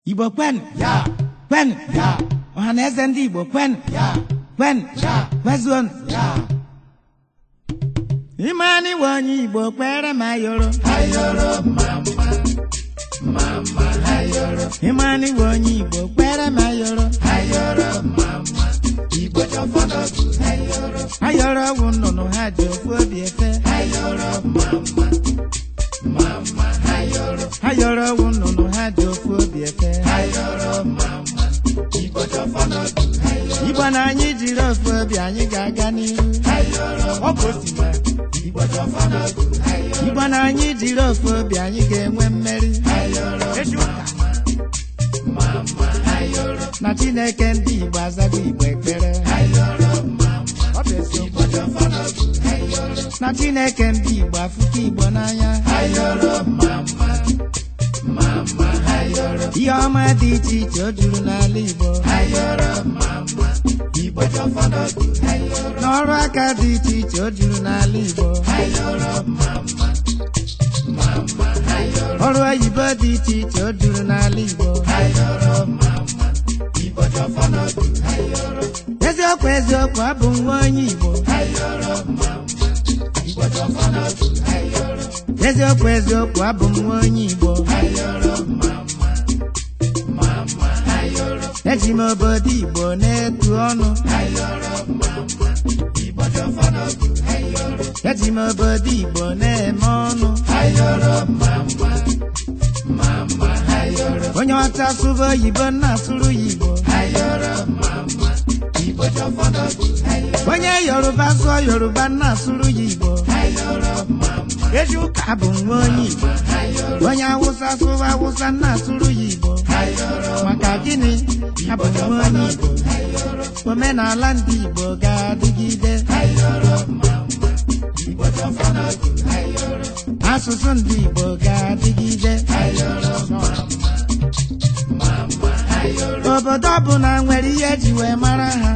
Igbo kwenu kwenu, ọha na eze ndị Igbo kwenu kwenu, kwezuonu. Imani iwe onye Igbo kwere ma yoro. Imani iwe onye Igbo kwere ma yoro. Ayọrọ wụ nnụnụ ha ji ofu obi efe. Ayọrọ wụ nnụnụ ha ji ofu obi efe. Igbo na anyị jiri ofu obi, anyị ga-aga n'ihu. Igbo na anyị jiri ofu obi, anyị ga-enwe mmeri. Na Chineke ndị Igbo azago Igbo ekpere. Na Chineke ndị Igbo afụka Igbo n'anya. Ihe ọma dị iche iche o juru n'ala Igbo. N'ọrụ aka dị iche iche o juru n'ala Igbo. Ọrụ oyibo dị iche iche o juru n'ala Igbo. Eziokwu eziokwu, abụ nwa onye Igbo. Eziokwu eziokwu, abụ m nwa onye Igbo. Eji m obodo Igbo na-etu ọnụ. Eji m obodo Igbo na-eme ọnụ. Onye ọcha sụba oyibo, na-asụrụ ya Igbo. Onye Yoruba sụọ Yoruba, na-asụrụ ya Igbo. Abụ m nwa onye Igbo. Onye Awụsa sụwa Awụsa, na-asụrụ ya Igbo. Maka gịnị? Abụ m nwa onye Igbo. Omenala ndị Igbo ga-adịgide. Asụsụ ndị Igbo ga-adịgide. Obodo ọbụla nwere ihe eji wee mara ha.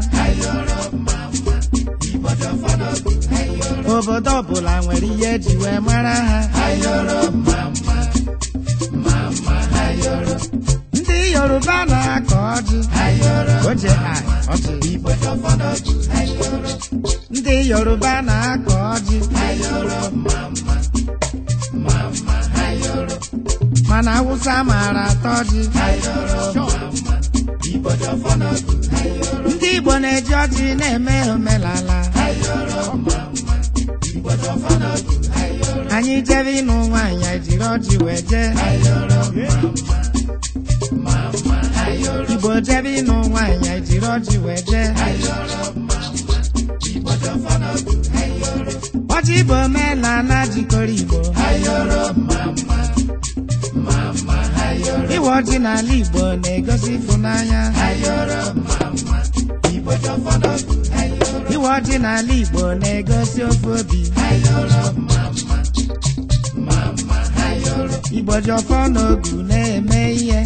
Obodo ọbụla nwere ihe eji wee mara ha. Ndị Yoruba na-akọ ọjị. Oje ai, ọjị. Ndị Yoruba na-akọ ọjị. Mana Awụsa maara atọ ọjị. Ndị Igbo na-eji ọjị na-eme omenala. Anyị jebe ịnụ nwaanyị, anyị jiri ọjị wee jee. Igbo jebe ịnụ nwaanyị, anyị jiri ọjị wee jee. Ọjị bụ omenala jikọrọ Igbo. Ịwa ọjị n'ala Igbo na-egosi ịfụnanya. Ịwa ọjị n'ala Igbo na-egosi ofu obi. Igbo ji ọfọ n'ogu na-eme ihe.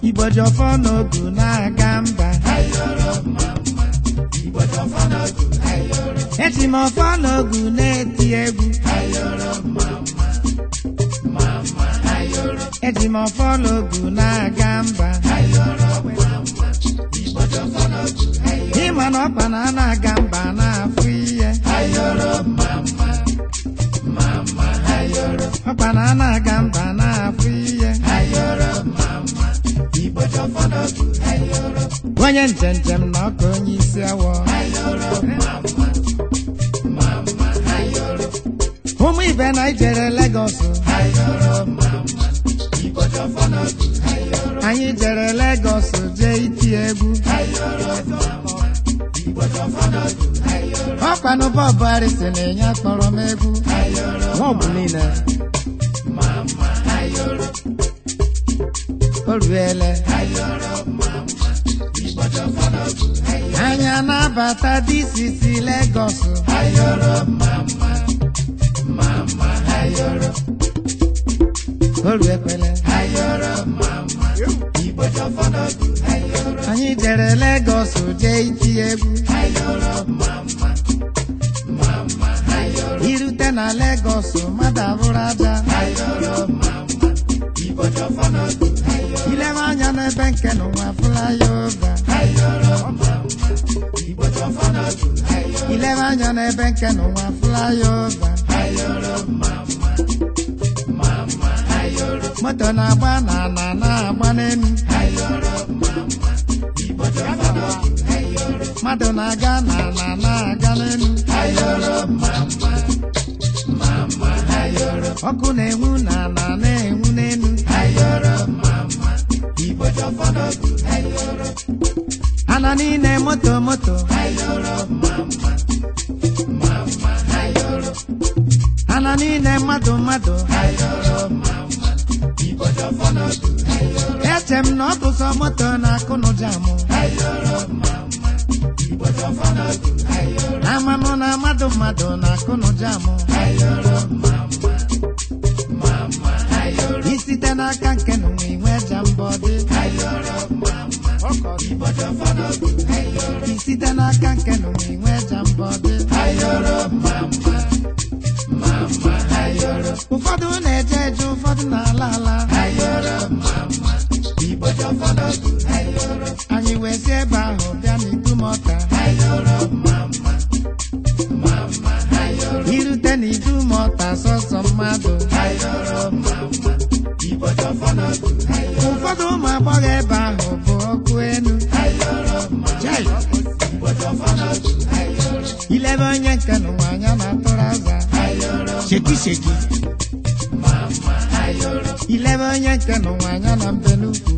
Igbo ji ọfọ n'ogu na-aga mba. Eji m ọfọ n'ogu na-eti egwu. Eji m ọfọ n'ogu na-aga mba. Ịma na ọkpa na na-aga mba na-afụ ihe. Ọkpa na na-aga mba na-afụ ihe. Onye njem na ọka onye isi awọ. Ụmụ ibe na ijere Legọs. Anyị jere Legọs jee iti egwu. Ọkwanụ Bob Harrison na-enye akpọrọ m egwu. Nwa niile. O ruele. Anya na-abata DCC Legọs. O ruekwele. Anyị jere Legọs jee iti egwu. Irute na Legọs, mmadụ abụrụ aja. n'ebe nke n'ụwa flyover. Ilebe anya n'ebe nke n'ụwa flyover. Moto na-agba na na na-agba n'elu. Mmadụ na-aga na na na-aga n'elu. Ọkụ na-enwu na na na-enwu n'elu. Ana niile moto moto. Ana niile mmadụ mmadụ. Eche m na ọ bụ sọ moto na-akụ n'ụjamụ. Ama m na mmadụ mmadụ na-akụ n'ụjamụ. Isite n'aka nke n'ụwa inwe jambọdị. Isite n'aka nke n'ụwa inwe jambọdị. Ụfọdụ na-eje eje, ụfọdụ na-ala ala. Anyị wee si ebe ahụ bịa n'Idumọta. Irute n'Idumọta sọsọ mmadụ. Ụfọdụ ụmụ agbọghọ ebe ahụ bụ ọkụ enu. Chai! Ilebe onye nke n'ụwa anya na-atụrụ aza. Sheki sheki. Ilebe onye nke n'ụwa anya na mbe n'ukwu.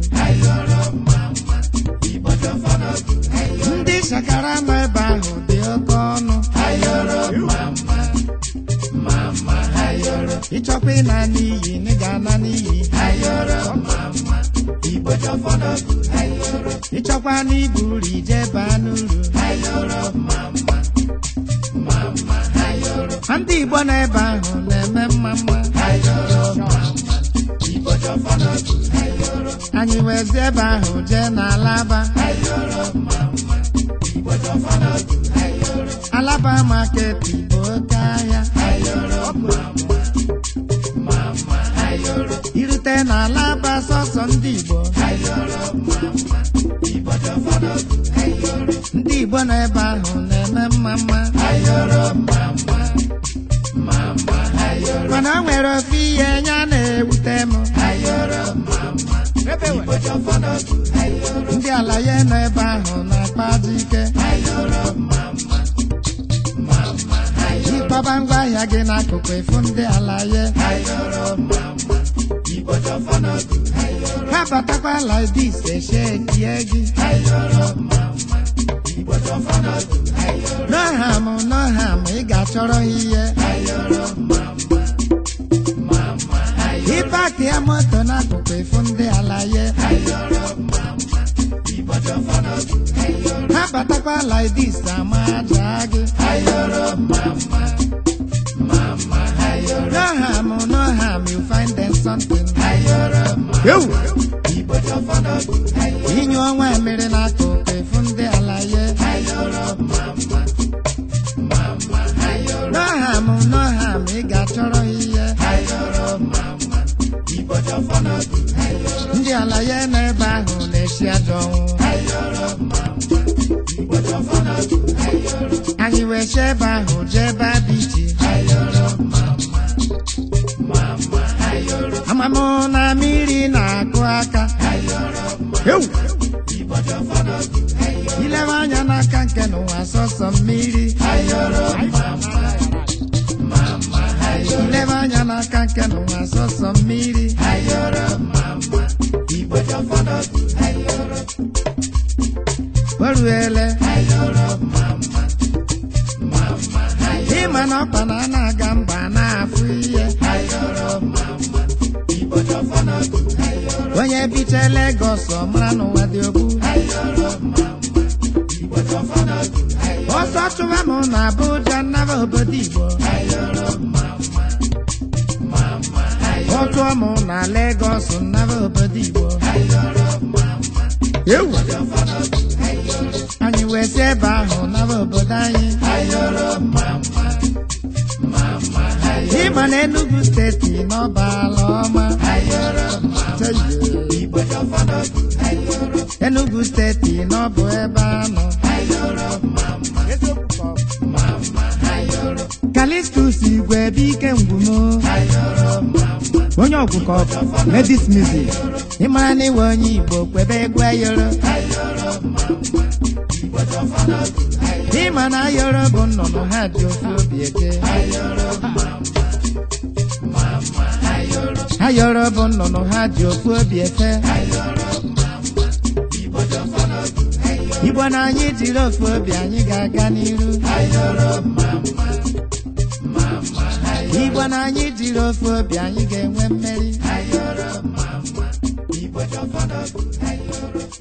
Ndị shakara nọ ebe ahụ dị oke ọnụ. Ịchọkwa ịna n'iyi, na ị ga-ana n'iyi. Ịchọkwa n'ibu uru ije baa n'uru. Ma ndị Igbo nọ ebe ahụ na-eme mma mma. Anyị wezi ebe ahụ jee n'Alaba. Alaba maketi bụ oke ahịa. Irute n'Alaba sọsọ ndị Igbo. Ndị Igbo nọ ebe ahụ na-eme mma mma. Mana o nwere ofe ihe nya na-ewute m. Ndị ala ya nọ ebe ahụ na-akpa ajọ ike. Ịkpọba ngwaahịa gị n'akụkụ ịfụ ndị ala ya. Ha batakwa like this, eshekie gị. No harm, no harm, ị ga-achọrọ ha ihe. Ịpaki ya moto n'akụkụ ịfụ ndị ala ya. Ha batakwa like this, ama aja gị. No harm, no harm, you find them something. Yo! Inyu ọnwa mmiri n'akụkụ ịfụ ndị ala ya. No harm, no harm, ị ga-achọrọ ha ihe. Ndị ala ya nọ ebe ahụ na-esi ajọ ọnwụ. Anyị wee si ebe ahụ jee ebe Abiji. Amamụ na mmiri na-akụ aka. Ewu! Ilebe anya n'aka nke n'ụwa sọsọ mmiri. Ilebe anya n'aka nke n'ụwa sọsọ mmiri. O ruele. Ịma na ọkpa na a na-aga mba na-afụ ihe. Onye biche Legọs ọ mara n'ụwa dị ogbu. Ọsọ chụwa m na Abuja naba obodo Igbo. Ọ chụọ m na Legọs naba obodo Igbo. Ewu! Anyị wee si ebe ahụ naba obodo anyị. Ịma na Enugu steeti n'ọba ala ọma. Enugu steeti na ọ bụ ebe a nọ. Kalistus Igwe bụ ike ngwumo onye ọgwụkọ Ladies Music. Ịmara na iwe onye Igbo kwebe egwu ayọrọ. Ịma na ayọrọ bụ nnụnụ ha ji ofe obi eje. Ayọrọ bụ nnụnụ ha ji ofu obi efe. Igbo na anyị jiri ofu obi anyị ga-aga n'iru. Igbo na anyị jiri ofu obi anyị ga-enwe mmeri.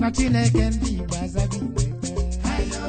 Na Chineke ndị